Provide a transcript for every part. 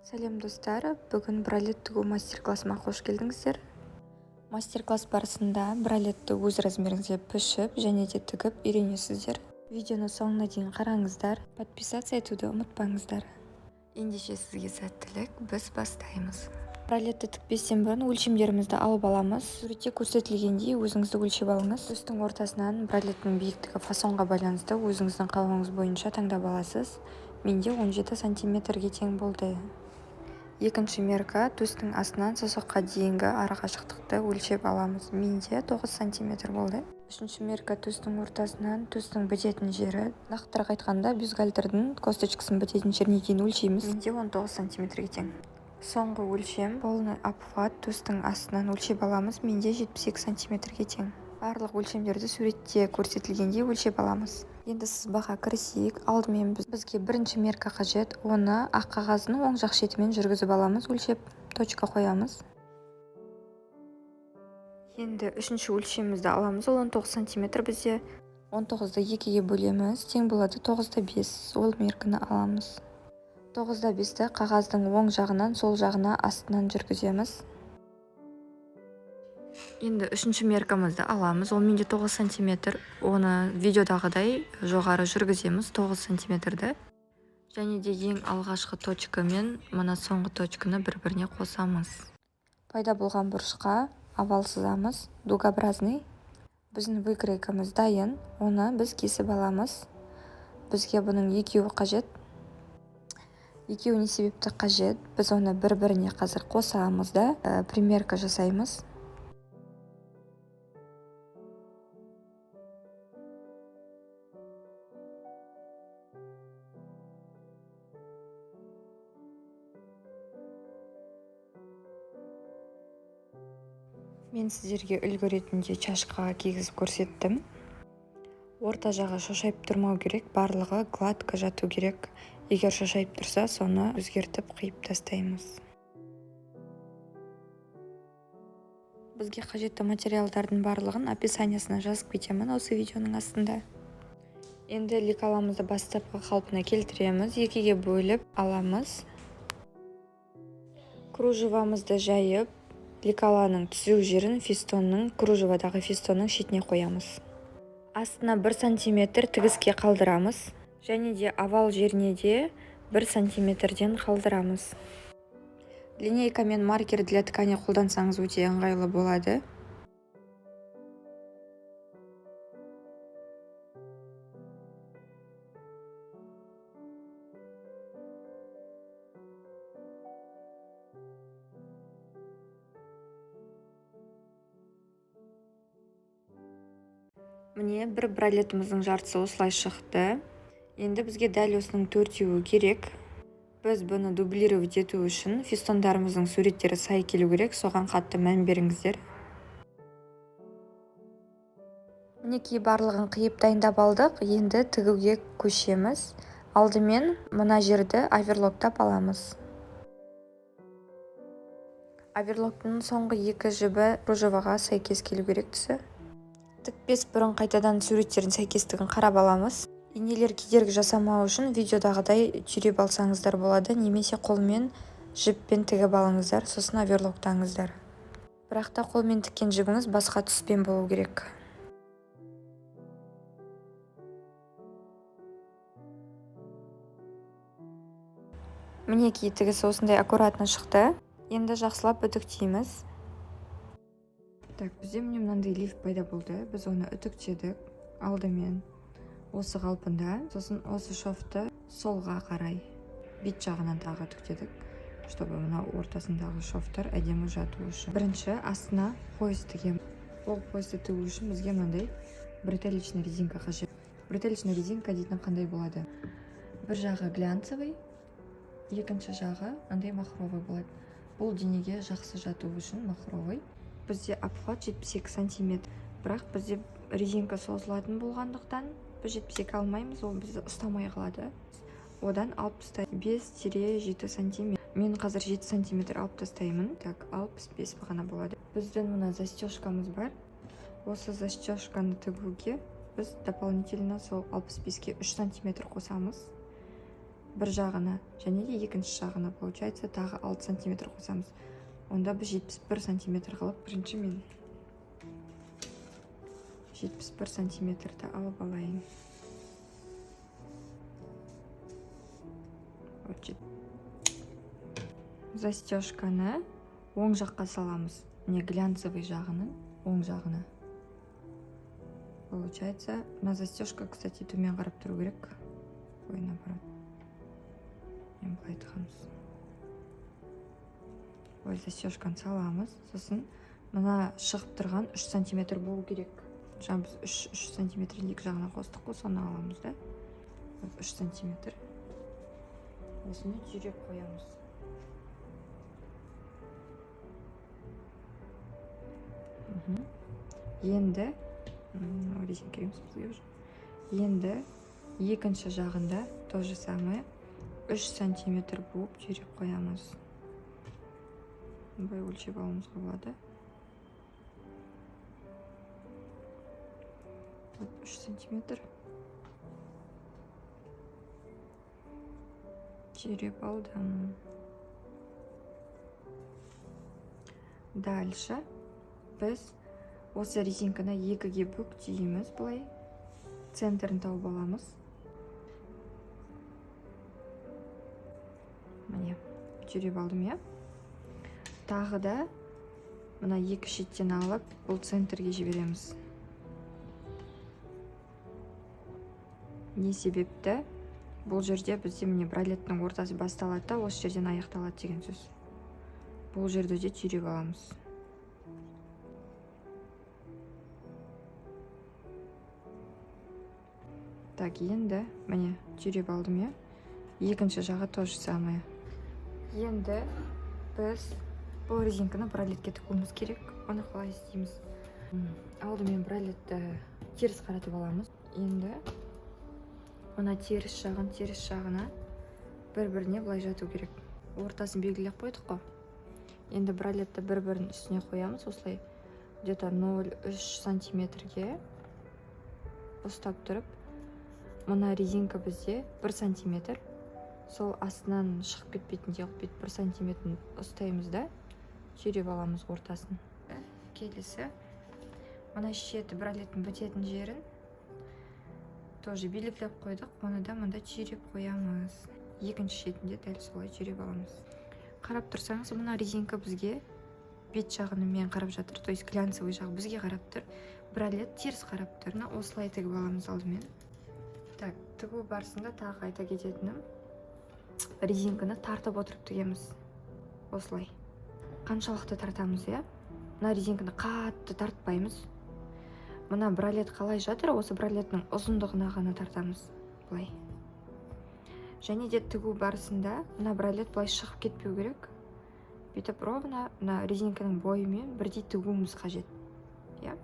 Сәлем, достар! Бүгін бралет тігу мастер-классыма қош келдіңіздер. Мастер-класс барысында бралетті өз размеріңізге пішіп және де тігіп үйренесіздер. Видеоны соңына дейін қараңыздар, подписаться етуді ұмытпаңыздар. Ендеше, сізге сәттілік! Біз бастаймыз. Бралетті тікпестен бұрын өлшемдерімізді алып аламыз. Суретте көрсетілгендей өзіңізді өлшеп алыңыз. Төстің ортасынан бралеттің биіктігі фасонға байланысты өзіңіздің қалауыңыз бойынша таңдап аласыз. Менде 17 сантиметрге тең болды. Екінші мерка: төстің астынан саусаққа дейінгі арақашықтықты өлшеп аламыз. Менде 9 сантиметр болды. Үшінші мерка: төстің ортасынан төстің бітетін жері, нақтырақ айтқанда, бюстгальтердің косточкасының бітетін жеріне дейін өлшейміз. Менде 19 сантиметрге тең. Соңғы өлшем — полный обхват, төстің астынан өлшеп аламыз. Менде 72 сантиметрге тең. Барлық өлшемдерді суретте көрсетілгендей өлшеп аламыз. Енді сызбаға кірісейік. Алдымен бізге бірінші мерка қажет. Оны ақ қағаздың оң жақ шетімен жүргізіп аламыз, өлшеп, точка қоямыз. Енді үшінші өлшемімізді аламыз, ол 19 сантиметр бізде. 19-ды екіге бөлеміз, тең болады 9,5. Ол меркіні аламыз. 9,5-ті қағаздың оң жағынан сол жағына астынан жүргіземіз. Енді үшінші меркамызды аламыз, ол менде 9 сантиметр. Оны видеодағыдай жоғары жүргіземіз 9 сантиметрді және де ең алғашқы точка мен мына соңғы точканы бір біріне қосамыз. Пайда болған бұрышқа овал сызамыз, дугообразный. Біздің выкройкамыз дайын, оны біз кесіп аламыз. Бізге бұның екеуі қажет. Екеуі не себепті қажет? Біз оны бір біріне қазір қосамыз да, примерка жасаймыз. Мен сіздерге үлгі ретінде чашкаға кигізіп көрсеттім. Орта жағы шошайып тұрмау керек, барлығы гладко жату керек. Егер шошайып тұрса, соны өзгертіп, қиып тастаймыз. Бізге қажетті материалдардың барлығын описаниясына жазып кетемін осы видеоның астында. Енді лекаламызды бастапқы қалпына келтіреміз, екіге бөліп аламыз. Кружевамызды жайып, лекаланың түзу жерін фестонның, кружевадағы фестонның шетіне қоямыз. Астына 1 сантиметр тігіске қалдырамыз және де овал жеріне де 1 сантиметрден қалдырамыз. Линейка мен маркер для ткани қолдансаңыз, өте ыңғайлы болады. Міне, бір бралетіміздің жартысы осылай шықты. Енді бізге дәл осының төртеуі керек. Біз бұны дублировать ету үшін фестондарымыздың суреттері сай келу керек, соған қатты мән беріңіздер. Мінекей, барлығын қиып, дайындап алдық. Енді тігуге көшеміз. Алдымен мына жерді оверлоктап аламыз. Оверлоктың соңғы екі жібі кружеваға сәйкес келу керек түсі. Тікпес бұрын қайтадан суреттердің сәйкестігін қарап аламыз. Инелер кедергі жасамау үшін видеодағыдай түйреп алсаңыздар болады немесе қолмен жіппен тігіп алыңыздар, сосын оверлоктаңыздар. Бірақ та қолмен тіккен жібіңіз басқа түспен болу керек. Мінекей, тігісі осындай аккуратно шықты. Енді жақсылап үтіктейміз. Так, бізде, міне, мынандай лиф пайда болды. Біз оны үтіктедік алдымен осы қалпында, сосын осы шовты солға қарай бет жағынан тағы үтіктедік, чтобы мына ортасындағы шовтар әдемі жату үшін. Бірінші астына пояс тігемін. Ол поясты тігу үшін бізге мынандай бретелечный резинка қажет. Бретелечный резинка дейтін қандай болады? Бір жағы глянцевый, екінші жағы андай махровый болады. Бұл денеге жақсы жату үшін махровый. Бізде обхват 72 сантиметр, бірақ бізде резинка созылатын болғандықтан, біз 72 алмаймыз, ол бізді ұстамай қалады. Одан алып тастаймын 5-7 сантиметр. Мен қазір 7 сантиметр алып тастаймын. Так, 65 бағана болады. Біздің мына застежкамыз бар. Осы застежканы тігуге біз дополнительно сол 65-ке 3 сантиметр қосамыз. Бір жағына және де екінші жағына, получается, тағы 6 сантиметр қосамыз. Онда біз 71 сантиметр қылып, бірінші мен 71 сантиметрді алып алайын. Вот, застежканы оң жаққа саламыз, міне, глянцевый жағының оң жағына. Получается, мына застежка, кстати, төмен қарап тұру керек. Ой, наоборот, мен былай тығамыз. Ой, застежканы саламыз, сосын мына шығып тұрған 3 сантиметр болу керек. Жаңа біз 3 сантиметр екі жағына қостық қой, соны аламыз да. Вот, 3 сантиметр, осыны түйреп қоямыз. Енді резинка керек емес бізге уже. Енді екінші жағында то же самое, 3 сантиметр буып, түйреп қоямыз. Былай өлшеп алуымызға болады. Вот, 3 сантиметр түйреп алдым. Дальше біз осы резинканы екіге бүктейміз, былай центрін тауып аламыз. Міне, түйреп алдым, иә. Тағы да мына екі шеттен алып, бұл центрге жібереміз. Не себепті? Бұл жерде бізде, міне, бралеттің ортасы басталады да, осы жерден аяқталады деген сөз. Бұл жерді де түйреп аламыз. Так, енді, міне, түйреп алдым, иә. Екінші жағы то же самое. Енді біз бұл резинканы бралетке тігуіміз керек. Оны қалай істейміз? Алдымен бралетті теріс қаратып аламыз. Енді мына теріс жағын теріс жағына бір біріне былай жату керек. Ортасын белгілеп қойдық қой. Енді бралетті бір бірінің үстіне қоямыз, осылай где-то 0,3 сантиметрге ұстап тұрып. Мына резинка бізде 1 сантиметр, сол астынан шығып кетпейтіндей қылып, бүйтіп 1 сантиметрін ұстаймыз да, түйреп аламыз ортасын. Келесі мына шеті, бралеттің бітетін жерін тоже белгілеп қойдық, оны да мында түйреп қоямыз. Екінші шетінде дәл солай түйреп аламыз. Қарап тұрсаңыз, мына резинка бізге бет жағымен қарап жатыр, то есть глянцевый жағы бізге қарап тұр, бралет теріс қарап тұр. Мына осылай тігіп аламыз алдымен. Так, тігу барысында тағы айта кететінім: резинканы тартып отырып тігеміз осылай. Қаншалықты тартамыз, иә? Мына резинканы қатты тартпаймыз. Мына бралет қалай жатыр, осы бралеттің ұзындығына ғана тартамыз былай. Және де тігу барысында мына бралет былай шығып кетпеу керек, бүйтіп ровно мына резинканың бойымен бірдей тігуіміз қажет, иә.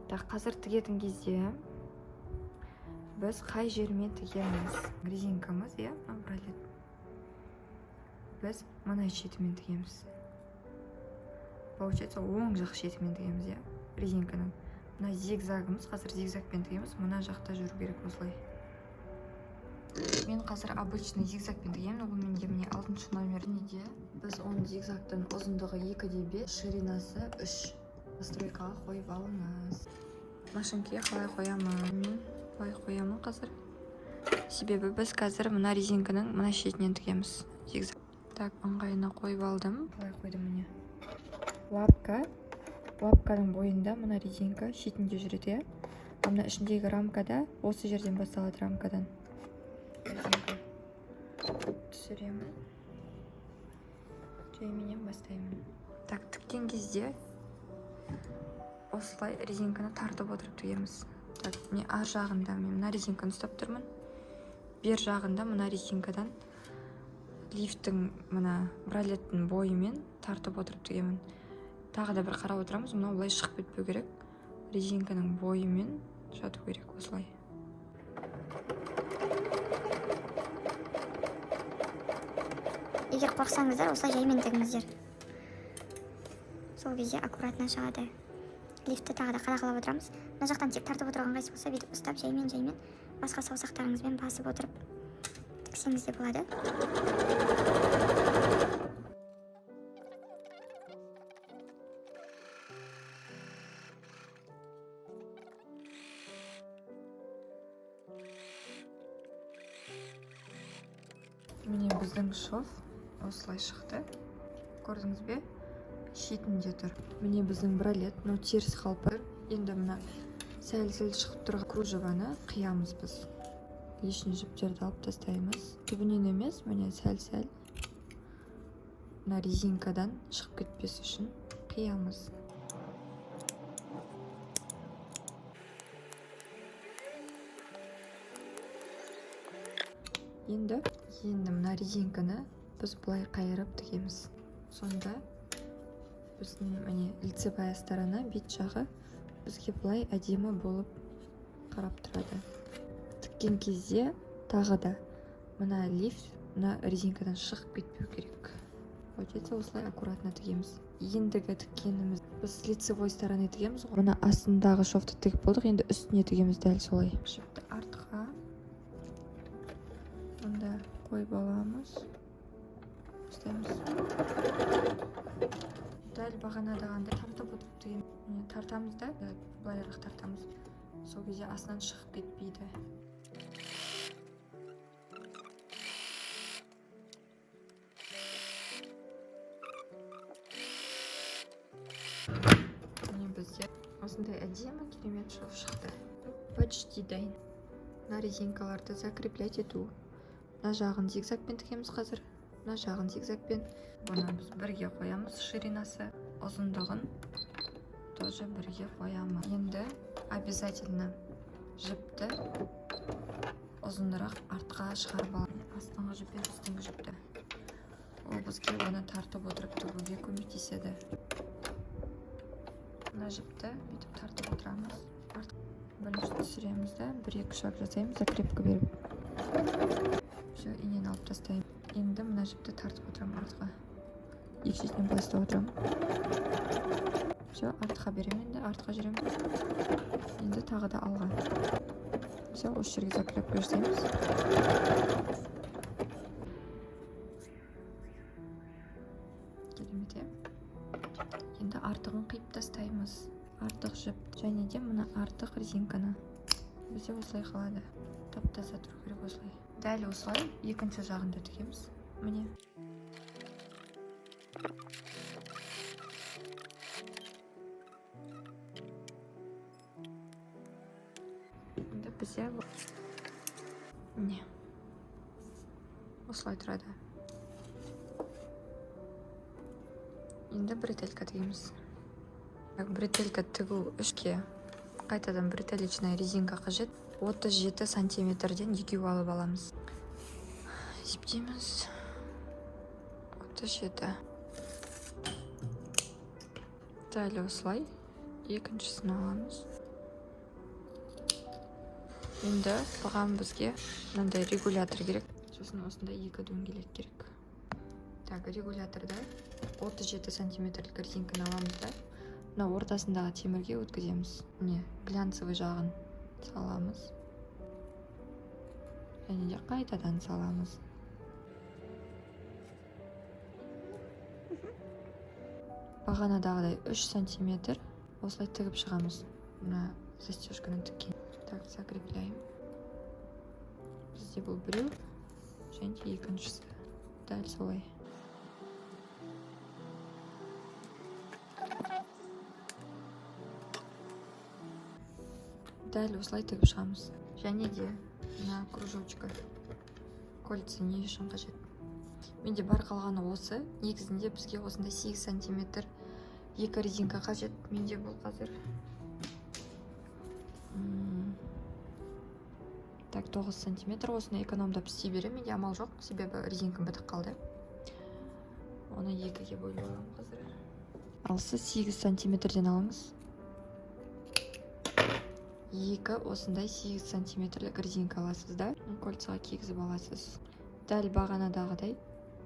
Так, қазір тігетін кезде біз қай жерімен тігеміз? Резинкамыз, иә, мына бралет, біз мына шетімен тігеміз. Получается, оң жақ шетімен тігеміз, иә, резинканың. Мына зигзагымыз, қазір зигзагпен тігеміз, мына жақта жүру керек осылай. Мен қазір обычный зигзагпен тігемін, ол менде, міне, алтыншы номер. Неде біз оның зигзагтың ұзындығы 2,5, ширинасы 3. Настройкаға қойып алыңыз. Машинкеге қалай қоямын? Мен былай қоямын қазір, себебі біз қазір мына резинканың мына шетінен тігеміз зигзаг. Так, ыңғайына қойып алдым. Қалай қойдым? Міне, лапка, лапканың бойында мына резинка шетінде жүреді, иә. А мына ішіндегі рамкада осы жерден басталады, рамкадан резинка түсіремін, жайменен бастаймын. Так, тіккен кезде осылай резинканы тартып отырып тігеміз. Так, міне, ар жағында мен мына резинканы ұстап тұрмын, бер жағында мына резинкадан лифтің, мына бралеттің бойымен тартып отырып тігемін. Тағы да бір қарап отырамыз, мынау былай шығып кетпеу керек, резинканың бойымен жату керек осылай. Егер қорықсаңыздар, осылай жаймен тігіңіздер, сол кезде аккуратно шығады. Лифтті тағы да қадағалап отырамыз. Мына жақтан тек тартып отырған ыңғайсыз болса, бүйтіп ұстап, жаймен жаймен басқа саусақтарыңызбен басып отырып. Тіксеңіз де болады. Міне, біздің шов осылай шықты, көрдіңіз бе? Шетінде тұр. Міне, біздің бралет мынау теріс қалпы. Енді мына сәл сәл шығып тұрған кружеваны қиямыз. Біз лишний жіптерді алып тастаймыз, түбінен емес, міне, сәл сәл мына резинкадан шығып кетпес үшін қиямыз. Енді мына резинканы біз былай қайырып тігеміз. Сонда біздің, міне, лицевая сторона, бет жағы бізге былай әдемі болып қарап тұрады. Тіккен кезде тағы да мына лиф мына резинкадан шығып кетпеу керек. Получается, осылай аккуратно тігеміз. Ендігі тіккеніміз, біз с лицевой стороны тігеміз ғой. Мына астындағы шовты тігіп болдық, енді үстіне тігеміз дәл солай. Жіпті артқа мында қойып аламыз, ұстаймыз. Дәл бағанадағындай тартып отырып тігеміз. Міне, тартамыз да, былайырақ тартамыз, сол кезде астынан шығып кетпейді. Міне, бізде осындай әдемі, керемет шов шықты. Почти дайын. Мына резинкаларды закреплять ету. Мына жағын зигзагпен тігеміз қазір, мына жағын зигзагпен. Бұны біз бірге қоямыз, ширинасы, ұзындығын тоже бірге қоямыз. Енді обязательно жіпті ұзынырақ артқа шығарып аламыз, астыңғы жіп пен үстіңгі жіпті. Ол бізге оны тартып отырып тігуге көмектеседі. Мына жіпті бүйтіп тартып отырамыз. Бірінші түсіреміз да, бір екі шаг жасаймыз, закрепка беріп. Все, инені алып тастаймын. Енді мына жіпті тартып отырамын артқа, екі шетінен былай ұстап отырамын. Все, артқа беремін, енді артқа жүремін, енді тағы да алға. Все, осы жерге закрепка жасаймыз. Керемет, иә? Енді артығын қиып тастаймыз, артық жіп және де мына артық резинканы. Бізде осылай қалады, тап таза тұру керек осылай. Дәл осылай екінші жағын да тігеміз. Міне, енді бізде, міне, осылай тұрады. Енді бретелька тігеміз. Так, бретелька тігу үшке қайтадан бретелечная резинка қажет. 37 сантиметрден екеу алып аламыз. Есептейміз: 37. Дәл осылай екіншісін аламыз. Енді бұған бізге мынандай регулятор керек, сосын осындай екі дөңгелек керек. Так, регуляторда 37 сантиметрлік резинканы аламыз да, мына ортасындағы темірге өткіземіз. Міне, глянцевый жағын саламыз және де қайтадан саламыз. Бағанадағыдай 3 сантиметр осылай тігіп шығамыз, мына застежканы тіккен. Так, закрепляем. Бізде бұл біреу және де екіншісі дәл солай. Дәл осылай тігіп шығамыз. Және де мына кружочка, кольца не үшін қажет? Менде бар қалғаны осы. Негізінде бізге осындай 8 сантиметр екі резинка қажет. Менде бұл қазір так, 9 сантиметр. Осыны экономдап істей беремін, менде амал жоқ, себебі резинкам бітіп қалды. Оны екіге бөліп аламын қазір. Ал сіз 8 сантиметрден алыңыз. Екі осындай 8 сантиметрлік резинка аласыз да, кольцаға кигізіп аласыз. Дәл бағанадағыдай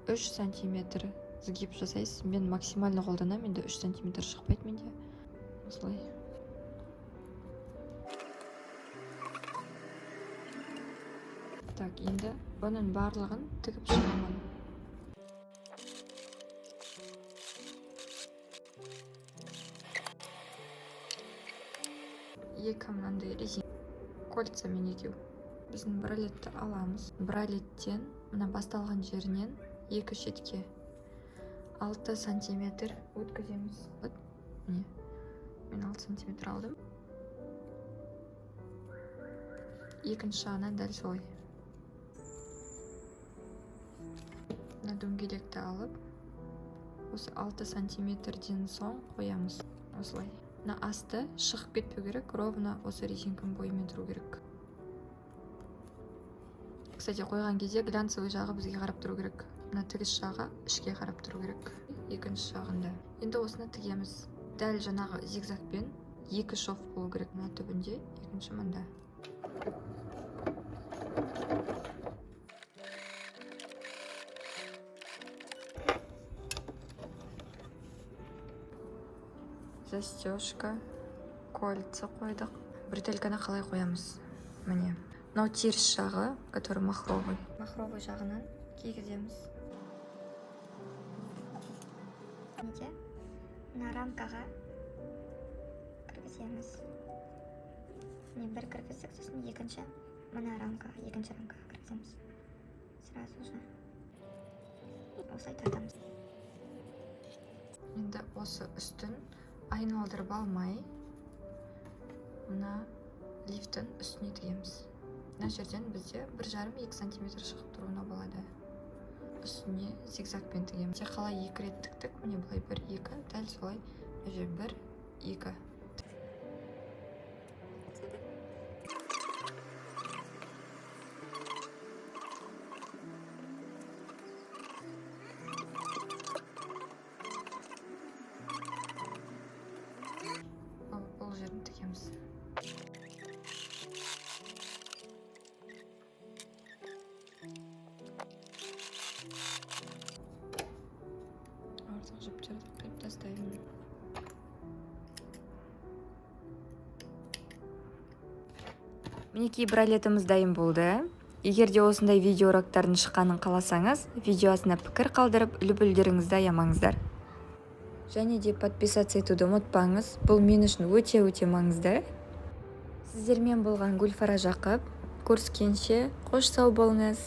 3 сантиметр сгиб жасайсыз. Мен максимально қолданамын, енді 3 сантиметр шықпайды менде. Осылай Так, енді бұның барлығын тігіп шығамын. Екі мынандай резин кольцамен екеу. Біздің бралетті аламыз. Бралеттен мына басталған жерінен екі шетке 6 сантиметр өткіземіз. Вот, міне, мен 6 сантиметр алдым. Екінші жағынан дәл солай. Мына дөңгелекті алып, осы 6 сантиметрден соң қоямыз. Осылай. Мына асты шығып кетпеу керек, ровно осы резинканың бойымен тұру керек. Кстати, қойған кезде глянцевый жағы бізге қарап тұру керек. Мына тігіс жағы ішке қарап тұру керек. Екінші жағында. Енді осыны тігеміз. Дәл жаңағы зигзагпен екі шов болу керек. Мына түбінде, екінші мында. Застежка, кольца қойдық. Бретельканы қалай қоямыз? Міне. Мынау теріс жағы, который махровый. Махровый жағынан кигіземіз. Неде мына рамкаға кіргіземіз. Міне, бір кіргіздік, сосын екінші мына рамкаға, екінші рамкаға кіргіземіз. Сразу же осылай тартамыз. Енді осы үстін айналдырып алмай, мына лифтің үстіне тігеміз. Мына жерден бізде 1,5-2 сантиметр шығып тұруына болады. Үстіне зигзагпен тігеміз. Тек қалай екі рет тіктік, міне былай бір, екі, дәл солай мына жер бір, екі. Бұл жерін тігеміз. Артық жіптерді қиып тастаймын. Мінекей, бралетіміз дайын болды. Егер де осындай видео уроктардың шыққанын қаласаңыз, видео астына пікір қалдырып, үлбілдеріңізді аямаңыздар. Және де подписаться етуді ұмытпаңыз. Бұл мен үшін өте-өте маңызды. Сіздермен болған Гүлфара Жақып. Көріскенше қош сау болыңыз.